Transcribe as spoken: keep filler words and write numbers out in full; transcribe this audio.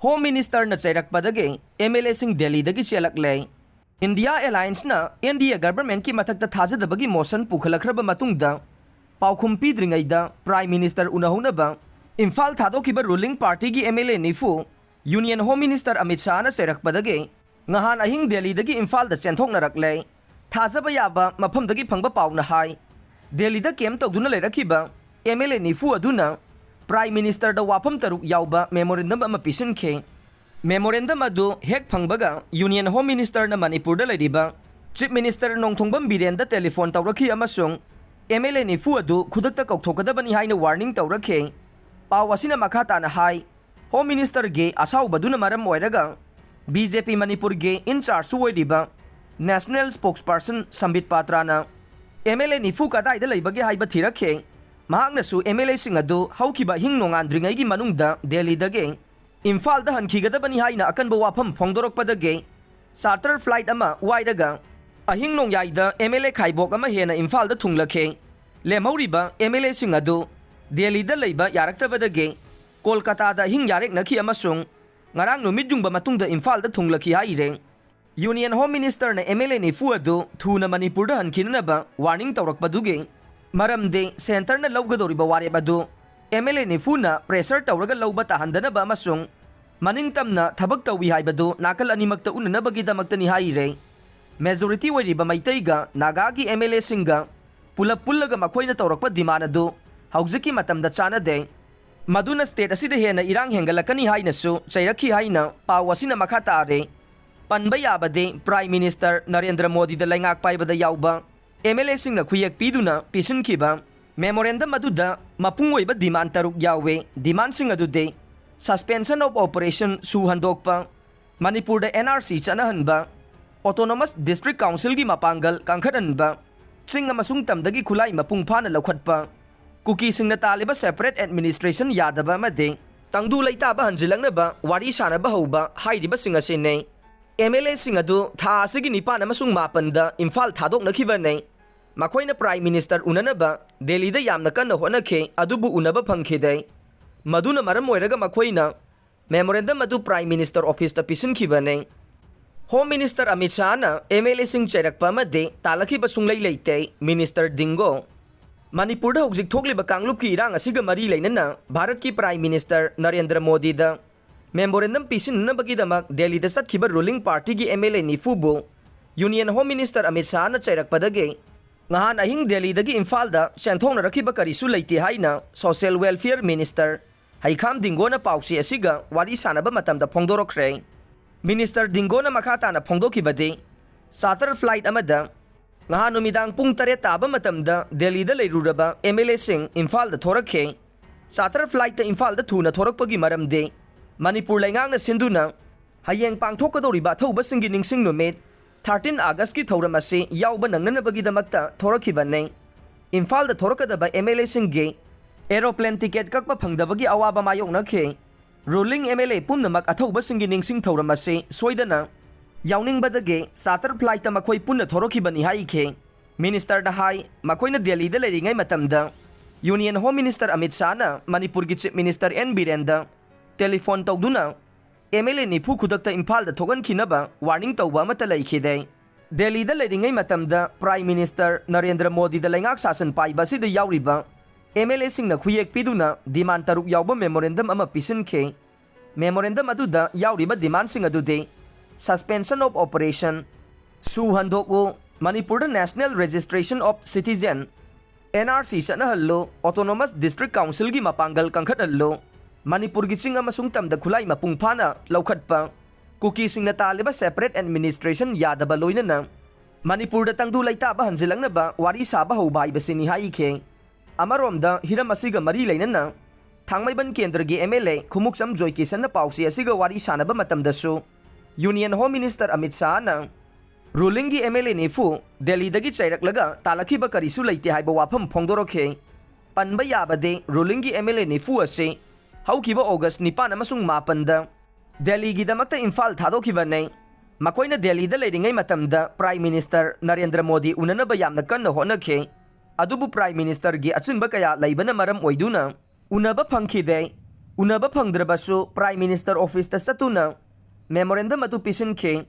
Home Ministerꯅ ꯆꯩꯔꯛꯄꯗꯒꯤ MLAꯁꯤꯡ ꯗꯦꯜꯂꯤꯗꯒꯤ ꯆꯦꯜꯂꯛꯂꯦ꯫ India Allianceꯅ NDA governmentꯀꯤ ꯃꯊꯛꯇ ꯊꯥꯖꯗꯕꯒꯤ motion ꯄꯨꯈꯠꯂꯛꯈ꯭ꯔꯕ ꯃꯇꯨꯡꯗ ꯄꯥꯎꯈꯨꯝ ꯄꯤꯗ꯭ꯔꯤꯉꯩꯗ Prime Minister ꯎꯅꯍꯧꯅꯕ Imphal ꯊꯥꯗꯣꯛꯈꯤꯕ ruling partyꯒꯤ MLA ꯅꯤꯐꯨ Union Home Minister ꯑꯃꯤꯠ ꯁꯥꯍꯅ ꯆꯩꯔꯛꯄꯗꯒꯤ ꯉꯍꯥꯟ ꯑꯍꯤꯡ ꯗꯦꯜꯂꯤꯗꯒꯤ ꯏꯝꯐꯥꯜꯗ ꯆꯦꯟꯊꯣꯛꯅꯔꯛꯂꯦ꯫ ꯊꯥꯖꯕ ꯌꯥꯕ ꯃꯐꯝꯗꯒꯤ ꯐꯪꯕ ꯄꯥꯎꯅ ꯍꯥꯏ, ꯗꯦꯜꯂꯤꯗ camp ꯇꯧꯗꯨꯅ ꯂꯩꯔꯛꯈꯤꯕ MLA ꯅꯤꯐꯨ ꯑꯗꯨꯅ Prime Ministerꯗ ꯋꯥꯐꯝ ꯇꯔꯨꯛ ꯌꯥꯎꯕ memorandum ꯑꯃ ꯄꯤꯁꯤꯟꯈꯤ꯫ Memorandum ꯑꯗꯨ ꯍꯦꯛ ꯐꯪꯕꯒ Union Home Ministerꯅ ꯃꯅꯤꯄꯨꯔꯗ ꯂꯩꯔꯤꯕ Chief Minister ꯅꯣꯡꯊꯣꯡꯕꯝ ꯕꯤꯔꯦꯟꯗ telephone ꯇꯧꯔꯛꯈꯤ ꯑꯃꯁꯨꯡ MLA ꯅꯤꯐꯨ ꯑꯗꯨ ꯈꯨꯗꯛꯇ ꯀꯧꯊꯣꯛꯀꯗꯕꯅꯤ ꯍꯥꯏꯅ warning ꯇꯧꯔꯛꯈꯤ꯫ ꯄꯥꯎ ꯑꯁꯤꯅ ꯃꯈꯥ ꯇꯥꯅ ꯍꯥꯏ, Home Ministerꯒꯤ ꯑꯁꯥꯎꯕꯗꯨꯅ ꯃꯔꯝ ꯑꯣꯏꯔꯒ BJP ꯃꯅꯤꯄꯨꯔꯒꯤ in chargeꯁꯨ ꯑꯣꯏꯔꯤꯕ National Spokesperson ꯁꯝꯕꯤꯠ ꯄꯥꯇ꯭ꯔꯥꯅ MLA ꯅꯤꯐꯨ ꯀꯗꯥꯏꯗ ꯂꯩꯕꯒꯦ ꯍꯥꯏꯕ ꯊꯤꯔꯛꯈꯤ꯫ ꯃꯍꯥꯛꯅꯁꯨ MLAꯁꯤꯡ ꯑꯗꯨ ꯍꯧꯈꯤꯕ ꯑꯍꯤꯡ ꯅꯣꯡꯉꯥꯟꯗ꯭ꯔꯤꯉꯩꯒꯤ ꯃꯅꯨꯡꯗ ꯗꯦꯜꯂꯤꯗꯒꯤ ꯏꯝꯐꯥꯜꯗ ꯍꯟꯈꯤꯒꯗꯕꯅꯤ ꯍꯥꯏꯅ ꯑꯀꯟꯕ ꯋꯥꯐꯝ ꯐꯣꯡꯗꯣꯔꯛꯄꯗꯒꯤ charter flight ꯑꯃ ꯋꯥꯏꯔꯒ ꯑꯍꯤꯡ ꯅꯣꯡꯌꯥꯏꯗ MLA ꯈꯥꯏꯕꯣꯛ ꯑꯃ ꯍꯦꯟꯅ ꯏꯝꯐꯥꯜꯗ ꯊꯨꯡꯂꯈꯤ꯫ ꯂꯦꯝꯍꯧꯔꯤꯕ MLAꯁꯤꯡ ꯑꯗꯨ ꯗꯦꯜꯂꯤꯗ ꯂꯩꯕ ꯌꯥꯔꯛꯇꯕꯗꯒꯤ ꯀꯣꯜꯀꯇꯥꯗ ꯑꯍꯤꯡ ꯌꯥꯔꯦꯛꯅꯈꯤ ꯑꯃꯁꯨꯡ ꯉꯔꯥꯡ ꯅꯨꯃꯤꯠ ꯌꯨꯡꯕ ꯃꯇꯨꯡꯗ ꯏꯝꯐꯥꯜꯗ ꯊꯨꯡꯂꯈꯤ ꯍꯥꯏꯔꯦ꯫ Union Home Ministerꯅ MLA ꯅꯤꯐꯨ ꯑꯗꯨ ꯊꯨꯅ ꯃꯅꯤꯄꯨꯔꯗ ꯍꯟꯈꯤꯅꯅꯕ warning ꯇꯧꯔꯛꯄꯗꯨꯒꯤ ꯃꯔꯝꯗꯤ centreꯅ ꯂꯧꯒꯗꯧꯔꯤꯕ ꯋꯥꯔꯦꯞ ꯑꯗꯨ MLA ꯅꯤꯐꯨꯅ pressure ꯇꯧꯔꯒ ꯂꯧꯕ ꯇꯥꯍꯟꯗꯅꯕ ꯑꯃꯁꯨꯡ ꯃꯅꯤꯡ ꯇꯝꯅ ꯊꯕꯛ ꯇꯧꯏ ꯍꯥꯏꯕꯗꯨ ꯅꯥꯀꯜ ꯑꯅꯤꯃꯛꯇ ꯎꯅꯅꯕꯒꯤꯗꯃꯛꯇꯅꯤ ꯍꯥꯏꯔꯦ꯫ Majority ꯑꯣꯏꯔꯤꯕ ꯃꯩꯇꯩꯒ ꯅꯥꯒꯥꯒꯤ MLAꯁꯤꯡꯒ ꯄꯨꯂꯞ ꯄꯨꯜꯂꯒ ꯃꯈꯣꯏꯅ ꯇꯧꯔꯛꯄ demand ꯑꯗꯨ ꯍꯧꯖꯤꯛꯀꯤ ꯃꯇꯝꯗ ꯆꯥꯟꯅꯗꯦ꯫ ꯃꯗꯨꯅ state ꯑꯁꯤꯗ ꯍꯦꯟꯅ ꯏꯔꯥꯡ ꯍꯦꯟꯒꯠꯂꯛꯀꯅꯤ ꯍꯥꯏꯅꯁꯨ ꯆꯩꯔꯛꯈꯤ ꯍꯥꯏꯅ ꯄꯥꯎ ꯑꯁꯤꯅ ꯃꯈꯥ ꯇꯥꯔꯦ꯫ ꯄꯟꯕ ꯌꯥꯕꯗꯤ Prime Minister ꯅꯔꯦꯟꯗ꯭ꯔ ꯃꯣꯗꯤꯗ ꯂꯩꯉꯥꯛ ꯄꯥꯏꯕꯗ ꯌꯥꯎꯕ MLAꯁꯤꯡꯅ ꯈꯨꯌꯦꯛ ꯄꯤꯗꯨꯅ ꯄꯤꯁꯤꯟꯈꯤꯕ memorandum ꯑꯗꯨꯗ ꯃꯄꯨꯡ ꯑꯣꯏꯕ demand ꯇꯔꯨꯛ ꯌꯥꯎꯏ꯫ Demandꯁꯤꯡ ꯑꯗꯨꯗꯤ suspension of operation ꯁꯨ ꯍꯟꯗꯣꯛꯄ, ꯃꯅꯤꯄꯨꯔꯗ NRC ꯆꯠꯅꯍꯟꯕ, Autonomous District Councilꯒꯤ ꯃꯄꯥꯡꯒꯜ ꯀꯟꯈꯠꯍꯟꯕ, ꯆꯤꯡ ꯑꯃꯁꯨꯡ ꯇꯝꯗꯒꯤ ꯈꯨꯠꯂꯥꯏ ꯃꯄꯨꯡ ꯐꯥꯅ ꯂꯧꯈꯠꯄ, ꯀꯨꯀꯤꯁꯤꯡꯅ ꯇꯥꯜꯂꯤꯕ separate administration ꯌꯥꯗꯕ ꯑꯃꯗꯤ ꯇꯪꯗꯨ ꯂꯩꯇꯥꯕ ꯍꯟꯖꯤꯜꯂꯛꯅꯕ ꯋꯥꯔꯤ ꯁꯥꯅꯕ ꯍꯧꯕ ꯍꯥꯏꯔꯤꯕꯁꯤꯡ ꯑꯁꯤꯅꯤ꯫ MLAꯁꯤꯡ ꯑꯗꯨ ꯊꯥ ꯑꯁꯤꯒꯤ ꯅꯤꯄꯥꯟ ꯑꯃꯁꯨꯡ ꯃꯥꯄꯟꯗ ꯏꯝꯐꯥꯜ ꯊꯥꯗꯣꯛꯅꯈꯤꯕꯅꯤ꯫ ꯃꯈꯣꯏꯅ Prime Minister ꯎꯅꯅꯕ ꯗꯦꯜꯂꯤꯗ ꯌꯥꯝꯅ ꯀꯟꯅ ꯍꯣꯠꯅꯈꯤ, ꯑꯗꯨꯕꯨ ꯎꯅꯕ ꯐꯪꯈꯤꯗꯦ꯫ ꯃꯗꯨꯅ ꯃꯔꯝ ꯑꯣꯏꯔꯒ ꯃꯈꯣꯏꯅ ꯃꯦꯃꯣꯔꯦꯟꯗꯝ ꯑꯗꯨ Prime Minister Officeꯇ ꯄꯤꯁꯤꯟꯈꯤꯕꯅꯤ꯫ Home Minister Amit ꯁꯥꯍꯅ MLAꯁꯤꯡ ꯆꯩꯔꯛꯄ ꯑꯃꯗꯤ ꯇꯥꯜꯂꯛꯈꯤꯕ ꯁꯨꯡꯂꯩ ꯂꯩꯇꯦ, Minister ꯗꯤꯡꯒꯣ꯫ ꯃꯅꯤꯄꯨꯔꯗ ꯍꯧꯖꯤꯛ ꯊꯣꯛꯂꯤꯕ ꯀꯥꯡꯂꯨꯞꯀꯤ ꯏꯔꯥꯡ ꯑꯁꯤꯒ ꯃꯔꯤ ꯂꯩꯅꯅ ꯚꯥꯔꯠꯀꯤ Prime Minister ꯅꯔꯦꯟꯗ꯭ꯔ ꯃꯣꯗꯤꯗ memorandum ꯄꯤꯁꯤꯟꯅꯅꯕꯒꯤꯗꯃꯛ ꯗꯦꯜꯂꯤꯗ ꯆꯠꯈꯤꯕ ruling partyꯒꯤ MLA ꯅꯤꯐꯨꯕꯨ Union Home Minister Amit ꯁꯥꯍꯅ ꯆꯩꯔꯛꯄꯗꯒꯤ ꯉꯍꯥꯟ ꯑꯍꯤꯡ ꯗꯦꯜꯂꯤꯗꯒꯤ ꯏꯝꯐꯥꯜꯗ ꯆꯦꯟꯊꯣꯛꯅꯔꯛꯈꯤꯕ ꯀꯔꯤꯁꯨ ꯂꯩꯇꯦ ꯍꯥꯏꯅ Social Welfare Minister ꯍꯩꯈꯥꯝ ꯗꯤꯡꯒꯣꯅ ꯄꯥꯎꯆꯦ ꯑꯁꯤꯒ ꯋꯥꯔꯤ ꯁꯥꯟꯅꯕ ꯃꯇꯝꯗ ꯐꯣꯡꯗꯣꯔꯛꯈ꯭ꯔꯦ꯫ Minister ꯗꯤꯡꯒꯣꯅ ꯃꯈꯥ ꯇꯥꯅ ꯐꯣꯡꯗꯣꯛꯈꯤꯕꯗꯤ, charter flight ꯑꯃꯗ ꯉꯍꯥꯟ ꯅꯨꯃꯤꯗꯥꯡ ꯄꯨꯡ ꯇꯔꯦꯠ ꯇꯥꯕ ꯃꯇꯝꯗ ꯗꯦꯜꯂꯤꯗ ꯂꯩꯔꯨꯔꯕ MLAꯁꯤꯡ ꯏꯝꯐꯥꯜꯗ ꯊꯣꯔꯛꯈꯤ꯫ Charter flightꯇ ꯏꯝꯐꯥꯜꯗ ꯊꯨꯅ ꯊꯣꯔꯛꯄꯒꯤ ꯃꯔꯝꯗꯤ ꯃꯅꯤꯄꯨꯔ ꯂꯩꯉꯥꯛꯅ ꯁꯤꯟꯗꯨꯅ ꯍꯌꯦꯡ ꯄꯥꯡꯊꯣꯛꯀꯗꯧꯔꯤꯕ ꯑꯊꯧꯕꯁꯤꯡꯒꯤ ꯅꯤꯡꯁꯤꯡ ꯅꯨꯃꯤꯠ thirteen Augustꯀꯤ ꯊꯧꯔꯝ ꯑꯁꯤ ꯌꯥꯎꯕ ꯅꯪꯅꯅꯕꯒꯤꯗꯃꯛꯇ ꯊꯣꯔꯛꯈꯤꯕꯅꯤ꯫ ꯏꯝꯐꯥꯜꯗ ꯊꯣꯔꯛꯀꯗꯕ MLAꯁꯤꯡꯒꯤ aeroplane ticket ꯀꯛꯄ ꯐꯪꯗꯕꯒꯤ ꯑꯋꯥꯕ ꯃꯥꯌꯣꯛꯅꯈꯤ꯫ Ruling MLA ꯄꯨꯝꯅꯃꯛ ꯑꯊꯧꯕꯁꯤꯡꯒꯤ ꯅꯤꯡꯁꯤꯡ ꯊꯧꯔꯝ ꯑꯁꯤ ꯁꯣꯏꯗꯅ ꯌꯥꯎꯅꯤꯡꯕꯗꯒꯤ charter flightꯇ ꯃꯈꯣꯏ ꯄꯨꯟꯅ ꯊꯣꯔꯛꯈꯤꯕꯅꯤ ꯍꯥꯏꯈꯤ꯫ Ministerꯗ ꯍꯥꯏ, ꯃꯈꯣꯏꯅ ꯗꯦꯜꯂꯤꯗ ꯂꯩꯔꯤꯉꯩ ꯃꯇꯝꯗ Union Home Minister ꯑꯃꯤꯠ ꯁꯥꯍꯅ ꯃꯅꯤꯄꯨꯔꯒꯤ Chief Minister ꯑꯦꯟ ꯕꯤꯔꯦꯟꯗ telephone ꯇꯧꯗꯨꯅ MLA ꯅꯤꯐꯨ ꯈꯨꯗꯛꯇ ꯏꯝꯐꯥꯜꯗ ꯊꯣꯛꯍꯟꯈꯤꯅꯕ warning ꯇꯧꯕ ꯑꯃꯠꯇ ꯂꯩꯈꯤꯗꯦ꯫ ꯗꯦꯜꯂꯤꯗ ꯂꯩꯔꯤꯉꯩ ꯃꯇꯝꯗ Prime Minister ꯅꯔꯦꯟꯗ꯭ꯔ ꯃꯣꯗꯤꯗ ꯂꯩꯉꯥꯛ ꯁꯥꯁꯟ ꯄꯥꯏꯕ ꯑꯁꯤꯗ ꯌꯥꯎꯔꯤꯕ MLAꯁꯤꯡꯅ ꯈꯨꯌꯦꯛ ꯄꯤꯗꯨꯅ demand ꯇꯔꯨꯛ ꯌꯥꯎꯕ memorandum ꯑꯃ ꯄꯤꯁꯤꯟꯈꯤ꯫ Memorandum ꯑꯗꯨꯗ ꯌꯥꯎꯔꯤꯕ demandꯁꯤꯡ ꯑꯗꯨꯗꯤ suspension of operation, ꯁꯨ ꯍꯟꯗꯣꯛꯎ, ꯃꯅꯤꯄꯨꯔꯗ National Registration of Citizen, NRC ꯆꯠꯅꯍꯜꯂꯨ, Autonomous District Councilꯒꯤ ꯃꯄꯥꯡꯒꯜ ꯀꯟꯈꯠꯍꯜꯂꯨ, ꯃꯅꯤꯄꯨꯔꯒꯤ ꯆꯤꯡ ꯑꯃꯁꯨꯡ ꯇꯝꯗ ꯈꯨꯠꯂꯥꯏ ꯃꯄꯨꯡ ꯐꯥꯅ ꯂꯧꯈꯠꯄ, ꯀꯨꯀꯤꯁꯤꯡꯅ ꯇꯥꯜꯂꯤꯕ separate administration ꯌꯥꯗꯕ, ꯂꯣꯏꯅꯅ ꯃꯅꯤꯄꯨꯔꯗ ꯇꯪꯗꯨ ꯂꯩꯇꯥꯕ ꯍꯟꯖꯤꯜꯂꯛꯅꯕ ꯋꯥꯔꯤ ꯁꯥꯕ ꯍꯧꯕ ꯍꯥꯏꯕꯁꯤꯅꯤ ꯍꯥꯏꯈꯤ꯫ ꯑꯃꯔꯣꯝꯗ ꯍꯤꯔꯝ ꯑꯁꯤꯒ ꯃꯔꯤ ꯂꯩꯅꯅ ꯊꯥꯡꯃꯩꯕꯟ ꯀꯦꯟꯗ꯭ꯔꯒꯤ MLA ꯈꯨꯃꯨꯛꯆꯝ ꯖꯣꯏꯀꯤꯁꯟꯅ ꯄꯥꯎꯆꯦ ꯑꯁꯤꯒ ꯋꯥꯔꯤ ꯁꯥꯟꯅꯕ ꯃꯇꯝꯗꯁꯨ Union Home Minister Amit ꯁꯥꯍꯅ rulingꯒꯤ MLA ꯅꯤꯐꯨ ꯗꯦꯜꯂꯤꯗꯒꯤ ꯆꯩꯔꯛꯂꯒ ꯇꯥꯜꯂꯛꯈꯤꯕ ꯀꯔꯤꯁꯨ ꯂꯩꯇꯦ ꯍꯥꯏꯕ ꯋꯥꯐꯝ ꯐꯣꯡꯗꯣꯔꯛꯈꯤ꯫ ꯄꯟꯕ ꯌꯥꯕꯗꯤ rulingꯒꯤ MLA ꯅꯤꯐꯨ ꯑꯁꯤ ꯍꯧꯈꯤꯕ August ꯅꯤꯄꯥꯟ ꯑꯃꯁꯨꯡ ꯃꯥꯄꯟꯗ ꯗꯦꯜꯂꯤꯒꯤꯗꯃꯛꯇ ꯏꯝꯐꯥꯜ ꯊꯥꯗꯣꯛꯈꯤꯕꯅꯤ꯫ ꯃꯈꯣꯏꯅ ꯗꯦꯜꯂꯤꯗ ꯂꯩꯔꯤꯉꯩ ꯃꯇꯝꯗ Prime Minister ꯅꯔꯦꯟꯗ꯭ꯔ ꯃꯣꯗꯤ ꯎꯅꯅꯕ ꯌꯥꯝꯅ ꯀꯟꯅ ꯍꯣꯠꯅꯈꯤ꯫ ꯑꯗꯨꯕꯨ Prime Ministerꯒꯤ ꯑꯆꯤꯟꯕ ꯀꯌꯥ ꯂꯩꯕꯅ ꯃꯔꯝ ꯑꯣꯏꯗꯨꯅ ꯎꯅꯕ ꯐꯪꯈꯤꯗꯦ꯫ ꯎꯅꯕ ꯐꯪꯗ꯭ꯔꯕꯁꯨ Prime Minister Officeꯇ ꯆꯠꯇꯨꯅ memorandum ꯑꯗꯨ ꯄꯤꯁꯤꯟꯈꯤ꯫